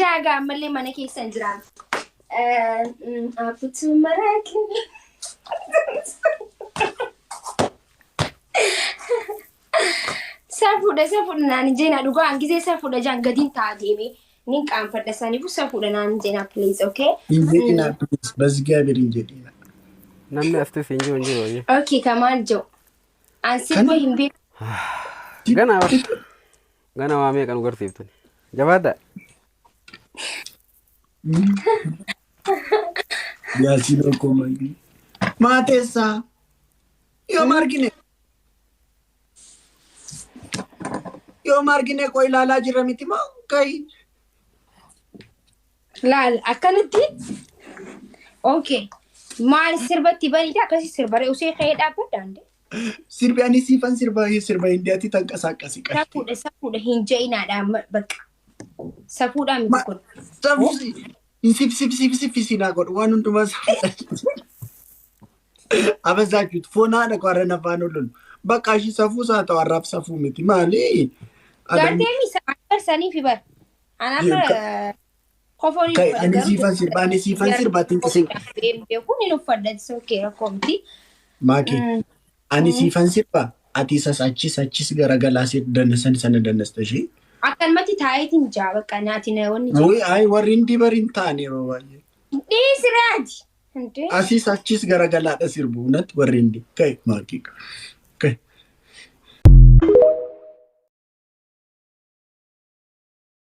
Jaagaa ammallee mana keessa hin jiraan. Abbutuu maraaki. Safuudha safuudha naan hin jeenaa dhugaa hangizee safuudha jaan gadiin ta'a deemee nin qaanfadha saniifuu safuudha naan hin jeenaa please, okay? Hin jedhinaa please. Bazgaabiir hin jedhinaa. Namni astis hin jiru hin jiru wayii. Okay, kamaan jiru. An sirba hin beeku. Gana gana waa meeqa nu garsiiftan. Jabaadha. Yaasiin okkoo mangii. Maateessaa. Yoom argine? Yoom argine koo ilaalaa jirra miti moo kayi? Laal akkanatti. Okay. Maal sirbatti baniidha akkasii sirbaree usee ka'ee dhaabbadhaan de. Sirbi ani siifan sirba sirba Indiyaatti tanqasaaqasi qashti. Safuudha safuudha hin je'inaadha bakka. Safuudhaa miti kun. Safuusi. Sif sif sif sif sinaa godhu waan hundumaa safuudha. Abazaachuut foon haadha koo har'a nafaan ololu. Bakka ishii safuu isaa ta'u har'aaf safuu miti maali? Gartee misa sanii fi bar. An amma kofoon hin Kai uffadha ani garuu siifan sirba ani siifan sirba tinqisiin. Beekuun hin uffadha okay rakkoo miti. Maaki ani siifan sirba ati isas achis achis garagalaa si dandasan sana dandasta ishee. Akkanumatti taa'eetiin jaa bakka naati na wanni jiru. Wuy ay warri hindi bariin ta'an yeroo baay'ee. Dhiisiraati. Hundee. Asis achis garagalaadha sirbu natti warri hindi. Kai maaki. Kai.